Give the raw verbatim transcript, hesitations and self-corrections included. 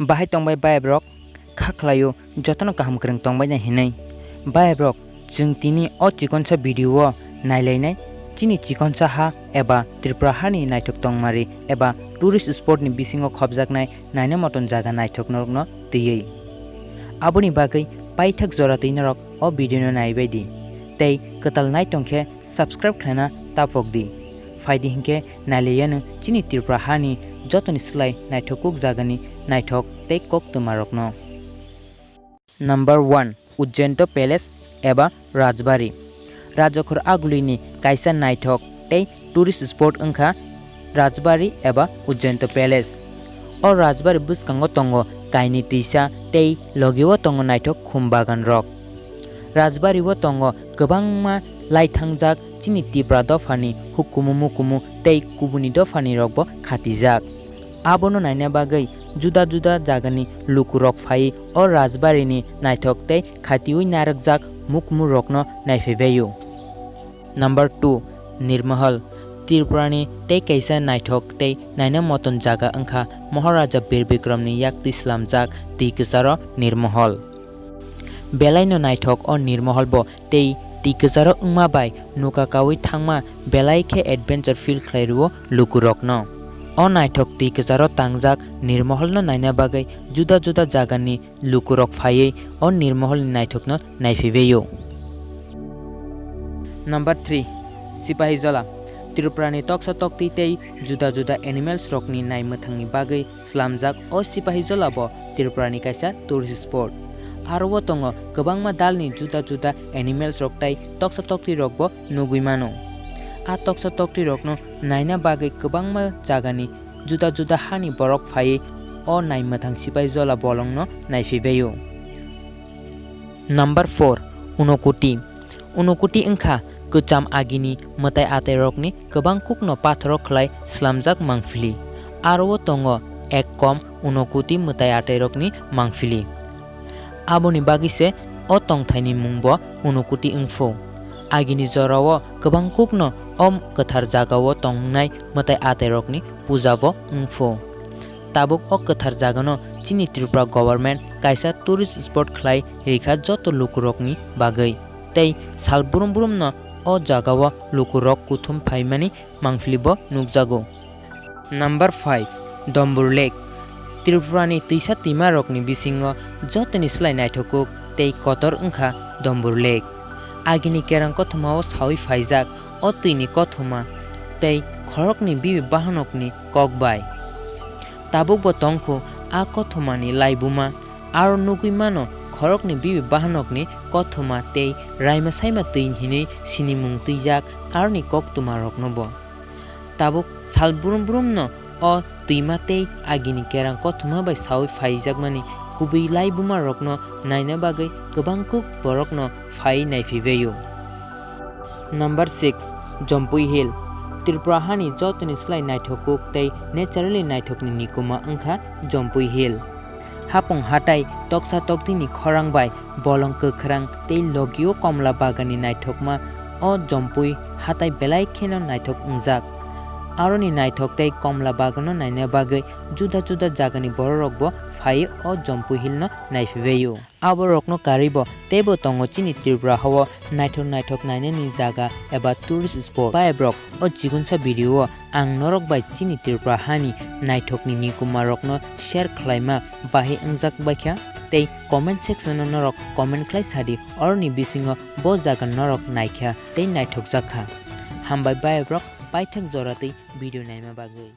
Bahai tongbai bayap rok, kha khlaio jotono kaham kwrwng tongbainai hinwi. Bayap rok, chwng tini o chikonsa video o nailainai chini chikonsa ha eba Tripura hani naithok tongmari eba tourist spot ni bisingo khopjaknai naina moton jaga naithok norokno twiwi. Aboni bagwi paithak jora twi norok o video no naibaidi tei kwtal naitong khe subscribe khlaina tapokdi. Phaidi hinkhe nailaiyano chini Tripura hani jotoni slai naithok kuk jagani naithok tei koktwma rokno. Number one, Ujjainto Palace eba Rajbari. Rajakhor agulini kaisa naithok tei tourist spot wngkha Rajbari eba Ujjainto Palace. O Rajbari bwskango tongo kaini twisa tei logio tongo naithok khum bagan rok. Rajbari o tongo kwbangma laithangjak chini Tipra dophani hukumu mukumu tei kubuni dophani rokbo khatijak. Abono naina bagwi juda juda jagani lukurok phai o Rajbari ni naithok tei khatiwi narwkjak mukumu rokno naiphibaio. Number two, Nirmahal. Tripurani tei kaisa naithok tei naina moton jaga wngkha Maharaja Bir Bikramni yak twi slamjak twi kwcharo Nirmahal. Belaino naithok o Nirmahal bo tei twi kwcharo wngma bai nuka kawi thangma belai khe adventure feel khlai rwo lukurokno. O naithok twi kwcharo tangjak Nirmahalno naina bagwi juda juda jagani lukurok phaiwi o Nirmahalni naithokno naiphibaio. Number three, Sipahijola. Tripurani toksa toktwi tei juda juda animals rokni naimwthangni bagwi slamjak o Sipahijola bo Tripurani kaisa tourist spot. Aro o tongo kwbangma dalni juda juda animals rok tei toksa toktwi rokbo nugwi mano. A toksa toktwi rokno naina bagwi kwbangma jagani juda juda hani borok phaiwi o naimwthang Sipahijola bolongno naiphibaio. Number four, Unokuti. Unokuti wngkha kwcham agini mwtai atairokni kwbang kukno pathoro khlai slamjak mangphili. Aro o tongo ekkom Unokuti mwtai atairokni mangphili. Aboni bagwi se o tongthaini mung bo Unokuti wngphu. Agini jorao kwbang kukno o kwthar jagao tongnai mwtai atairokni puja bo wngphu. Tabuk o kwthar jagano chini Tripura government kaisa tourist spot khlai rikha joto lukurokni bagwi. Tei sal brum brumno o jagao lukurok kuthum phaimani mangphili bo nukjago. Number five, Dombur Lake. Tripurani twisa twimarokni bisingo jotoni slai naithokuk tei kotor wngkha Dombur Lake. Agini kerang kothomao sawi phaijak o twini kothoma tei khoroknwi bibi bahanokni kok bai. Tabukbo tongkhu a kothomani laibuma, aro nugwi mano khoroknwi bibi bahanokni kothoma tei raima saima twi hinwi sinimung twijak aroni koktwmaroknobo. Tabuk sal brum brumno o twima tei agini kerang kothoma bai sawi phaijakmani kubui laibuma rokno naina bagwi kwbang kuk borokno phai naiphibaio. Number six, Jompui Hill. Tripura hani jotoni slai naithok kuk tei naturally naithokni nikuma wngkha Jompui Hill. Hapung hatai toksa toktini khorang bai bolong kwkhrang tei logio komla baganni naithokma o Jompui hatai belai kheno naithok wngjak. Aroni naithok tei komla bagano naina bagwi juda juda jagani bororokbo phaiwi o Jompui Hill no naiphibaio. Aborokno karwibo teibo tongo chini Tripura hao naithok naithok nainani jaga eba tourist spot. Bayabrok, o chikonsa video o ang norok bai chini Tripura hani naithokni nikumarokno share khlaima bahai wngjak baikha tei comment section o norok comment khlai sadi, oroni bisingo bo jaga norok naikha tei naithokjak kha. Hambai bayabrok, paithak jora tei video naima bagwi.